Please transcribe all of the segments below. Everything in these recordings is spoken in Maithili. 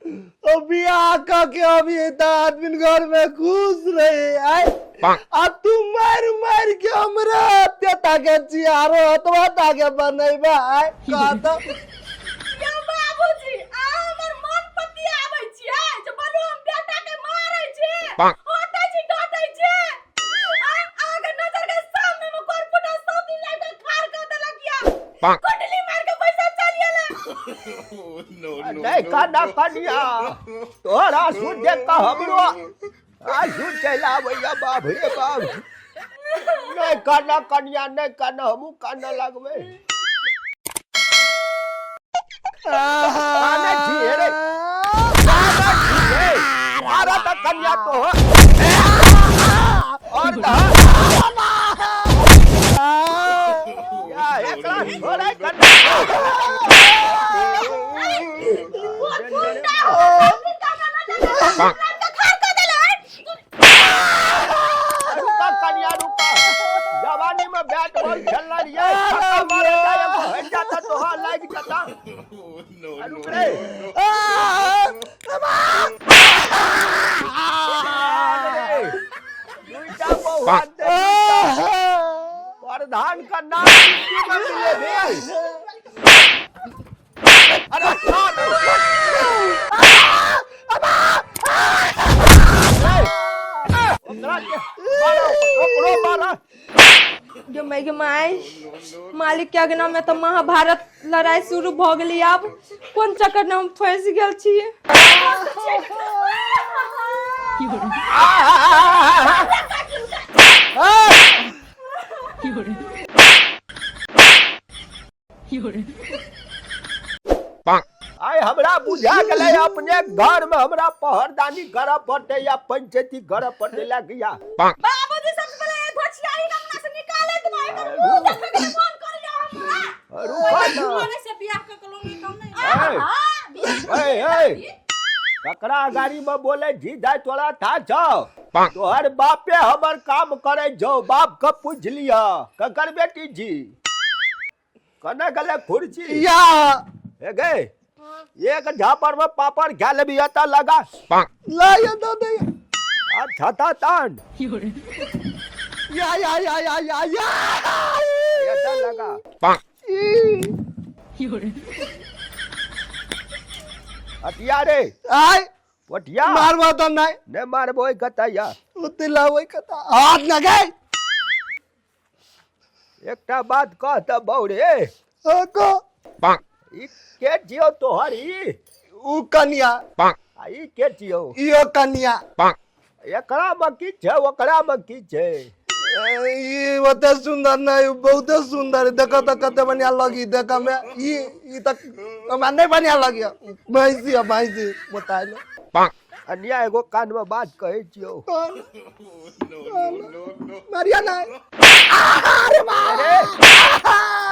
ओ बियाह क के अभी तऽ आदमी घर में खुश रहे आय आ तू मार मार के हमरा हत्या ताके छी आरो हतवा ताके बनेबा आय कह तऽ। यौ बाबूजी, अहाँ हमर मन पतियाबै छियै जे बोलू हम बेटा के मारै छी, हटै छी, डाँटै छी। आँय, अहाँके नजर के सामने मे करपुटा सौती लाबि के खाड़ कऽ देलक यऽ। कुंडली मार के पैसा चलि गेलै। नहीं काना कनिया तोहरा सुन देख कऽ हमरो आंसू चलि आबैया। बाप रे बाप, नहीं काना कनिया, नहीं काना, हमहूँ कानऽ लगबै। कानै छी रे, कानै छी रे। मारा तऽ कनिया तोहर और तऽ या एकरा छोड़ै कनिया। करपुटा सौती के नजर के सामने लाबि के खाड़ कऽ देलै। रुका कनिया रुका, जवानी में बैट बॉल खेलने रहियै, छक्का मारे जाय, एगो हटि जाता तोहर लागि जाता। रुक रे, अरे, दुइटा बहुआ दे, दुइटा। प्रधान का नाम जिंदगी में मिले भी। अरे साल, ओकरा के मारा, ओकरो मारा। गे माय, गे माय, मालिक के अगना में तऽ महाभारत लड़ाई शुरू भऽ गेली। आब कोन चक्कर में हम फंसि गेल छी? आइ हमरा बुझा गेलै, अपने घर में हमरा पहरदानी करऽ पड़तै या पंचायती करऽ पड़तै लए गया। बाबूजी, सबसे पहले ये धोछियारी अंगना से निकाले ना, एकर मुंह देखे के मन करैया हमरा। रुका ना। दुआरे से बियाह क के लोन कम नहीं। ए, हां, बियाह। ए ए, ककरा गाड़ी में बोले जी दाय तोरा था छौ? तोहर बापे हमर काम करे छौ, बाप के पूछ लिह। ककर बेटी छी? कने गेलै खुर्ची? या। हे गे, एक झापर में पापड़ खा लेबी एतऽ लगा। ला ये दो दे। आ छाता तान। या या या या या या। एतऽ लगा। हटिया रे। आय। पटिया। मारबा तऽ नहीं। नहि मारबो कतऽ या। ओते लाबै कता हाथ लगै। एकटा बात कह तऽ बौ रे। को। ई के छियौ तोहर ई? उ कनिया। आ ई के छियौ? इहो कनिया। एकरा मे की छै, ओकरा मे की छै? ई ओते सुंदर नहीं, उ बहुते सुंदर। देखो तो कते बढ़िया लगी देख में। ई ई तक हमरा नहीं बढ़िया लगी। भैंसी है, भैंसी बताइलो। कनिया, एगो कान मे बात कहै छियौ। कौन मारिया नहीं। अरे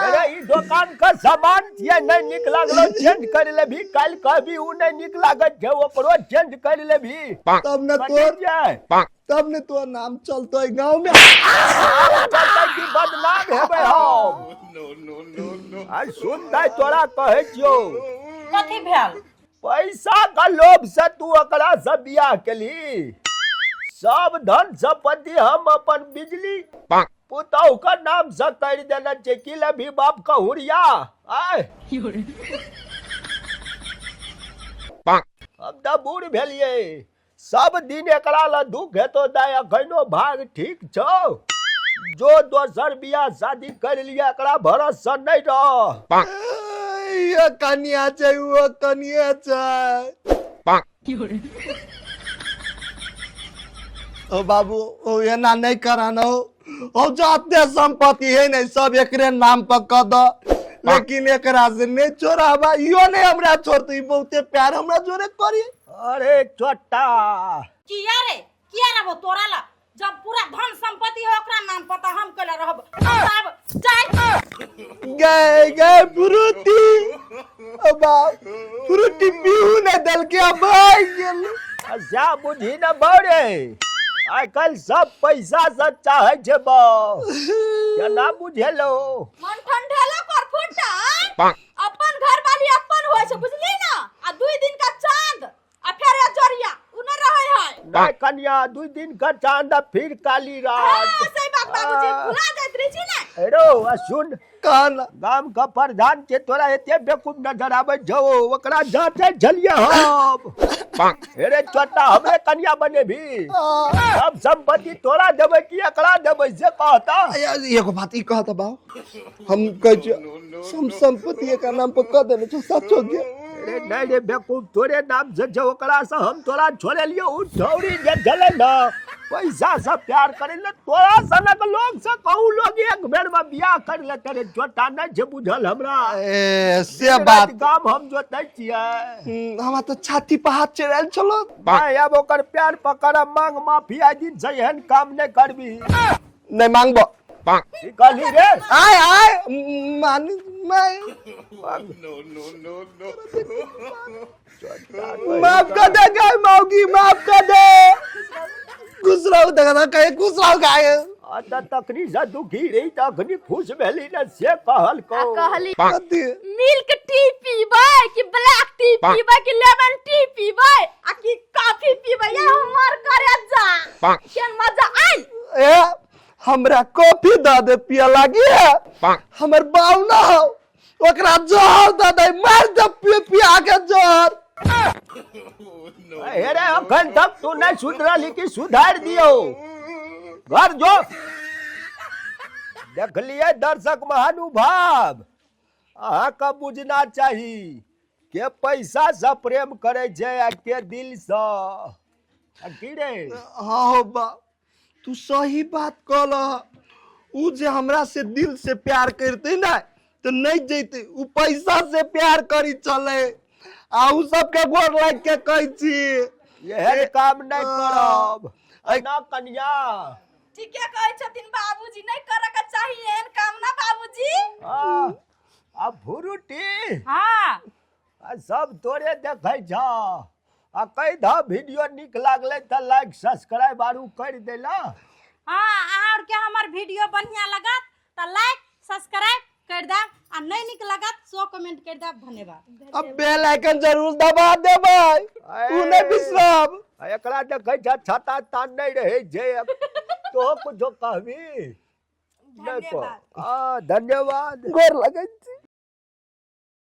अरे, ई दोकान के सामान छियै, नहीं नीक लागलो चेंज कर लेबही। काल्हि कहबी उ नहीं नीक लागत छै, ओकरो चेंज कर लेबही। तब न कथी तोर छै? तब ने तोर नाम चलतो गांव में। चलतै कि बदनाम हेबै हम? आ सुन दाइ, तोरा कहै छियौ। कथी भेल? पैसा का लोभ से तू ओकरा से बियाह केली। सब धन संपत्ति हम अपन बिजली पुतहु के नाम से कर देने छै। की लेबही बाप का हुरिया? आय, हम तऽ बूढ़ भेलियै, सब दिन एकरा लए दुख हेतो दाइ। अखनो भाग ठीक छौ जो दोसर बियाह शादी कर लिया, एकरा भरोसा नहीं रह। ये कनिया छै, वो कनिया छै। ओ बाबू, ओ एना नहीं कराना। ओ जते संपत्ति है नहीं, सब एकरे नाम पर क द, लेकिन एकरा से नहीं छोड़ाबा। इहो नहीं हमरा छोड़ते, ई बहुते प्यार हमरा जोरे करी। अरे चोटा। किया रे, किया रहबो तोरा ला? जब पूरा धन संपत्ति है ओकरा नाम पता, हम कैला रहब? अब जाय। गए गए फ्रूटी, ओ बाप, फ्रूटी पीहू नहीं दल के अब भाग गेल। अच्छा बुझी न बौरे, आइ काल्हि सब पैसा से चाहे छै बौ, केना बुझेलो? मन ठंडेलो कर फुटा, अपन घर वाली अपन होय छै, बुझली ना? आ 2 दिन का चांद नहीं कन्या, 2 दिन का चांद आ फिर काली हाँ, रात। सही बात बाबूजी, भुला जाइत रहे छी ने। हेरो आ सुन। कहना। गाम के प्रधान के तोरा एते बेवकूफ नजर आबै छौ? ओकरा जांचे छलियै हम। हेरे छोटा, हमरे कन्या बनेबी? सब संपत्ति तोरा देबै कि एकरा देबै से कहता। एगो बात ई कहता बाबू, हम कहै छियै, हम संपत्ति एकर नाम पर कह देने छौ सचो के? अरे नहीं रे बेवकूफ, तोरे नाम से छौ, ओकरा से हम तोरा छोड़ेलियो। उ छौरी जे छलै ने, पैसा से प्यार करे ले। तोरा सनक लोग से कहू लोग एक बेर में बियाह कर लेते रे छोटा, नहीं छै बुझल हमरा। ए से बात। गाम हम जोतै छियै। हमरा तऽ छाती पर हाथ चढ़ायल छलो। नहीं, अब ओकर प्यार पकड़, मांग माफी। आइ दिन से एहन काम नहीं करबी। नहीं मांगबो। की कहली रे? आय आय मानी मैं माफ कर दे गाय मौगी, माफ कर दे। खुश रहो, देखा था कहे खुश रहो गाय। आ तऽ तखनी से दुखी रही, तखनी खुश भेली ने, से कहल आ को। कहली कथी? मिल्क टी पीबै कि ब्लैक टी पीबै कि लेमन टी पीबै आ कि कॉफी पीबै? या हमर करे जा केहन मजा आइल। ए, हमरा कॉफी दऽ दे, पिया लागी है। हमर बाऊ ना हो, ओकरा जहर दऽ दे, मार दे पिया पिया के जहर। हे रे, अखन तक तू नहीं सुधरली कि सुधार दियो? घर जो। देखलिए दर्शक महानुभाव, अहाँके बुझना चाही के पैसा से प्रेम करे छै आ के दिल से। आ की रे? हाँ हो बा, तू सही बात कहल। उ जे हमरा से दिल से प्यार करते ना तो नहीं जैते, उ पैसा से प्यार करी चले। आ उ सबके गोर लाग के कहै छी, एहन काम नहीं करब ना कन्या। ठीके कहै छथिन बाबूजी, नहीं करे के चाही एहन काम ना बाबूजी। हाँ, आ भुरुटी। हाँ। आ सब तोरे देखै छ। आ कहि दह, वीडियो नीक लागलै तऽ लाइक सब्सक्राइब आरू करि देला। हाँ, अहाँ आरके हमर वीडियो बढ़िया लगत तऽ लाइक सब्सक्राइब कर देब आ नहीं नीक लगत सो कमेंट कर देब। धन्यवाद। अब बेल आइकन जरूर दबा देबै, उ नहीं बिसरब। आ एकरा देखै छ छाता तान नहि रहै छै। तो कुछो कहबी नहि कह। धन्यवाद। आ धन्यवाद। गोर लगै छी।